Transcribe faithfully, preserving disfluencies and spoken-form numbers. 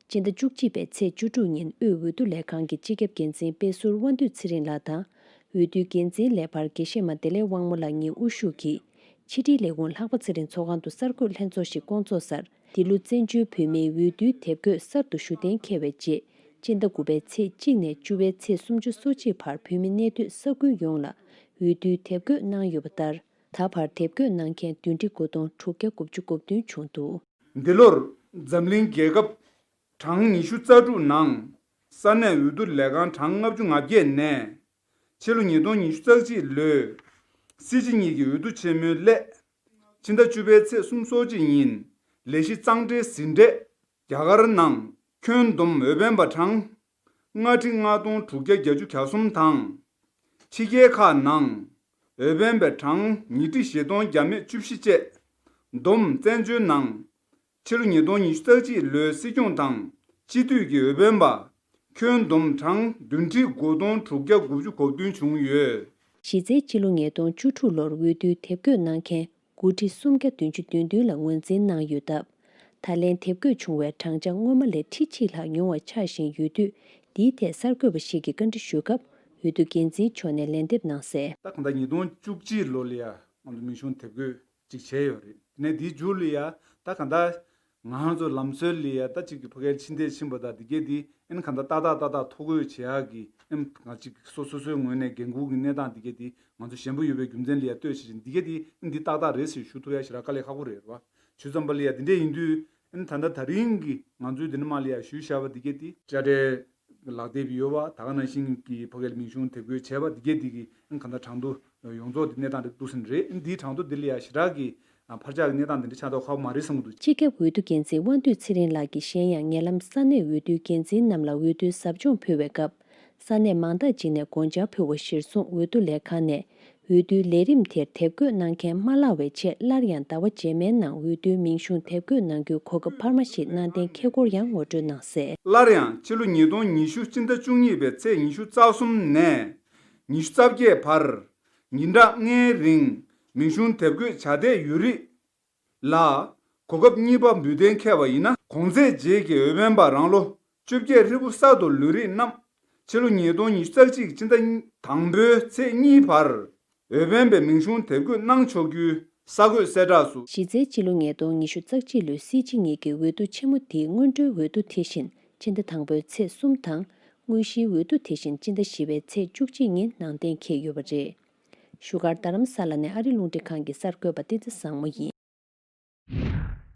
སྤྱི་ཟླ་བཅུ་གཅིག་པའི་ཚེས་བཅུ་དྲུག་ཉིན་དབུས་འོས་བསྡུ་ལས་ཁང་གི་སྤྱི་ཁྱབ་འགན་འཛིན་དཔེ་ཟུར་དབང་འདུས་ཚེ་རིང་ལགས་དང་། འོས་བསྡུའི་འགན་འཛིན་ལས་འཕར་དགེ་བཤེས་མ་བདེ་ལེགས་དབང་མོ་ལགས་གཉིས་དབུ་བཞུགས་ཀྱིས། ཕྱི་དྲིལ་ལས་ཁུངས་ལྷག་པ་ཚེ་རིང་ཚོགས་ཁང་དུ་གསར་འགོད་ལྷན་ཚོགས་ཤིག་བསྐོང་ཚོགས་སར། འདི་ལོ་བཙན་བྱོལ་བོད་མིའི་འོས་བསྡུའི་དེབ་འགོད་གསར་དུ་ཞུ་གཏན་འཁེལ་བའི་རྗེས། སྤྱི་ཟླ་དགུ་པའི་ཚེས་གཅིག་ནས་བཅུ་པའི་ཚེས་སུམ་ཅུ་སོ་གཅིག་བར་བོད་མི་གནས་སྡོད་ས་ཁུལ་ཡོངས་ལ་འོས་བསྡུའི་དེབ་འགོད་གནང་ཡོད་པ་ལྟར། ད་བར་དེབ་འགོད་གནང་མཁན་བདུན་ཁྲི་དགུ་སྟོང་དྲུག་བརྒྱ་དགུ་བཅུ་གོ་བདུན་བྱུང་འདུག། འདི་ལོར་འཛམ་གླིང་རྒྱལ་ཁབ་གྲངས་ཉི་ཤུ་རྩ་དྲུག་ནང་ས་གནས་འོས་བསྡུ་ལས་ཁང་གྲངས་ལྔ་བཅུ་ང་བརྒྱད་ནས་ཕྱི་ལོ་ཉིས་སྟོང་ཉི་ཤུ་རྩ་གཅིག་ལོའི་སྲིད་སྤྱི་གཉིས་ཀྱི་འོས་བསྡུ་ཆེན་མོའི་སླད་ཕྱི་ཟླ་བཅུ་པའི་ཚེས་སུམ་ཅུ་སོ་གཅིག་ཉིན་ལས་གཞི་གཙང་སྦྲའི་ཟིན་བྲིས་རྒྱ་གར་ནང་ཁྱོན་བསྡོམས་འོས་འཕེན་པ་གྲངས་ལྔ་ཁྲི་ལྔ་སྟོང་དྲུག་བརྒྱ་གྱ་གསུམ་དང་། ཕྱི་རྒྱལ་ཁག་ནང་འོས་འཕེན་པའི་གྲངས་ཉིས་ཁྲི་བཞི་སྟོང་བརྒྱ་མེད་བཅུ་བཞི་བཅས་བསྡོམས་བཙན་བྱོལ་ནང་ཕྱི་ལོ་ཉིས་སྟོང་ཉི་ཤུ་རྩ་གཅིག་ལོའི་སྲིད་སྐྱོང་དང་སྤྱི་འཐུས་ཀྱི་འོས་འཕེན་པ་ཁྱོན་བསྡོམས་གྲངས་བདུན་ཁྲི་དགུ་སྟོང་དྲུག་བརྒྱ་དགུ་བཅུ་གོ་བདུན་བྱུང་ཡོད། གཞི་རྩའི་ཕྱི་ལོ་ཉིས་སྟོང་བཅུ་དྲུག་ལོར་འོས་བསྡུའི་དེབ་འགོད་གནང་མཁན་དགུ་ཁྲི་སུམ་བརྒྱ་བདུན་ཅུ་དོན་བདུན་ལ་ངོས་འཛིན་གནང་ཡོད་སྟབས། ད་ལན་དེབ་འགོད་བྱུང་བའི་གྲངས་ཆ་སྔོན་མ་ལས་ཁྲི་གཅིག་ལྷག་ཉུང་བ་ཆགས་བཞིན་ཡོད་དུས། འདིའི་ཐད་གསར་འགོད་པ་ཞིག་གིས་བཀའ་འདྲི་ཞུས་སྐབས། འོས་བསྡུ་འགན་འཛིན་མཆོག་ནས་ལན་འདེབས་གནང་གསལ། ད་གང་ལྟར་ཉིས་སྟོང་བཅུ་གཅིག་ལོ་ལ་ཡ་ང་ཚོ་མིང་གཞུང་དེབ་འགོད་ཅིག་བྱས་ཡོད་རེད། དེ་ནས་དེའི་མཇུག་ལ་ཡ་ད་གང་ལྟར་ང་ཚོ་ལམ་སྲོལ་ལ་ཡ་ད་ཅིག་གི་ཕ་གིར་ཕྱིན་དེ་ཕྱིན་པ་དང་འདི་གས་དེ་ཨེ་ནི་གང་ལྟར་ཏག་ཏག་ཏག་ཏག་ཐོ་འགོད་བྱེད་ཡག་གི་ཨེ་ནི་ང་ཅིག་སོ་སོ་སོའི་ངོས་ནས་འགན་འཁུར་གྱི་གནས་སྟངས་འདི་གས་དེ་ང་ཚོ་ཞན་པོ་ཡོད་པའི་རྒྱུ་མཚན་ལ་ཡ་ལྟོས་བྱེད་བཞིན་འདི་གས་དེ་ཨེ་ནི་འདི་ཏག་ཏག་རེད་ཟེར་ཞུ་ཐུབ་ཡ་ཞེ་དྲག་དཀའ་ལས་ཁག་པོ་རེད་བ། ཞུ་ཙམ་པ་ལ་ཡ་འདི་འདྲས་ཡིན་དུས་ཨེ་ནི་ད་ལྟ་ད་རིང་གི་ང་ཚོའི་འདི་ནི་མ་ལ་ཡ་ཞུས་བཞག་པ་འདི་གས་དེ་དཔྱ་ཁྲལ་ལག་དེབ་ཡོད་པ་ད་ག་ནང་བཞིན་གྱི་ཕ་གིར་མིང་གཞུང་དེབ་འགོད་བྱས་པ་འདི་གས་འདི་གི་གང་ལྟར་གྲངས་ཐོ་ཡོངས་རྫོགས་འདི་གནས་སྟངས་འདི་འདུག་ཟིན་རེད། འདིའི་གྲངས་ཐོ་འདི་ལ་ཡ་ཞེ་དྲག་གི་འཕར་ཆག་གི་གནས་སྟངས་འདི་འདྲ་ཆགས་མདོག་ཁ་པོ་མ་རེད་བསམ་གྱི་འདུག། སྤྱི་ཁྱབ་འོས་བསྡུ་འགན་འཛིན་དབང་འདུས་ཚེ་རིང་ལགས་ཀྱིས་གཞན་ཡང་ཉེ་ལམ་ས་གནས་འོས་བསྡུའི་འགན་འཛིན་རྣམས་ལ་འོས་བསྡུའི་ཟབ་སྦྱོང་ཕུལ་བའི་སྐབས། ས་གནས་མང་དག་ཅིག་ནས་སྒོ་འཆར་ཕུལ་བ་གཞིར་བཟུང་འོས་བསྡུ་ལས་ཁང་ནས། འོས་བསྡུའི་ལས་རིམ་དེར་དེབ་འགོད་གནང་མཁན་མ་ལྷག་པའི་ཆེད་སླར་ཡང་ཟླ་བ་རྗེས་མའི་ནང་འོས་བསྡུའི་མིང་གཞུང་དེབ་འགོད་གནང་རྒྱུའི་གོ་སྐབས་འཕར་མ་ཞིག་གནང་གཏན་འཁེལ་སྐོར་ཡང་ངོ་སྤྲོད་གནང་གསལ། སླར་ཡང་ཕྱི་ལོ་ཉིས་སྟོང་ཉི་ཤུ་སྤྱི་ཟླ་བཅུ་གཉིས་པའི་ཚེས་ཉི་ཤུ་རྩ་གསུམ་ནས་ཉི་ཤུ་རྩ་བརྒྱད་བར་ཉིན་གྲངས་ལྔའི་རིང་མིང་གཞུང་དེབ་འགོད་བྱ་བསྡད་ཡོད་རིགས་ལ་གོ་སྐབས་གཉིས་པ་འབུལ་གཏན་འཁེལ་བ་ཡིན་ན། གོང་ཚད་རྗེས་ཀྱི་འོས་འཕེན་པ་རང་ལོ་བཅོ་བརྒྱད་ཧྲིལ་པོ་གསར་དུ་ལུས་རིགས་རྣམས་ཕྱི་ལོ་ཉིས་སྟོང་ཉི་ཤུ་རྩ་གཅིག་སྤྱི་ཟླ་དང་པོའི་ཚེས་གཉིས་བར་འོས་འཕེན་པའི་མིང་གཞུང་དེབ་འགོད་གནང་ཆོག་རྒྱུའི་གསར་འགོད་གསལ་བསྒྲགས་སུ། གཞི་རྩའི་སྤྱི་ལོ་ཉིས་སྟོང་ཉི་ཤུ་རྩ་གཅིག་ལོའི་སྲིད་སྤྱི་གཉིས་ཀྱི་འོས་བསྡུ་ཆེན་མོ་འདིའི་སྔོན་འགྲོའི་འོས་བསྡུ་དེ་བཞིན་སྤྱི་ཟླ་དང་པོའི་ཚེས་གསུམ་དང་། དངོས་གཞིའི་འོས་བསྡུ་དེ་བཞིན་སྤྱི་ཟླ་བཞི་པའི་ཚེས་བཅུ་གཅིག་ཉིན་གནང་གཏན་འཁེལ་ཡོད་པ་རེད། བཞུགས་སྒར་རྡ་རམ་ས་ལ་ནས་ཨ་རི་རླུང་འཕྲིན་ཁང་གི་གསར་འགོད་པ་བསྟན་འཛིན་བཟང་མོ་ཡིན།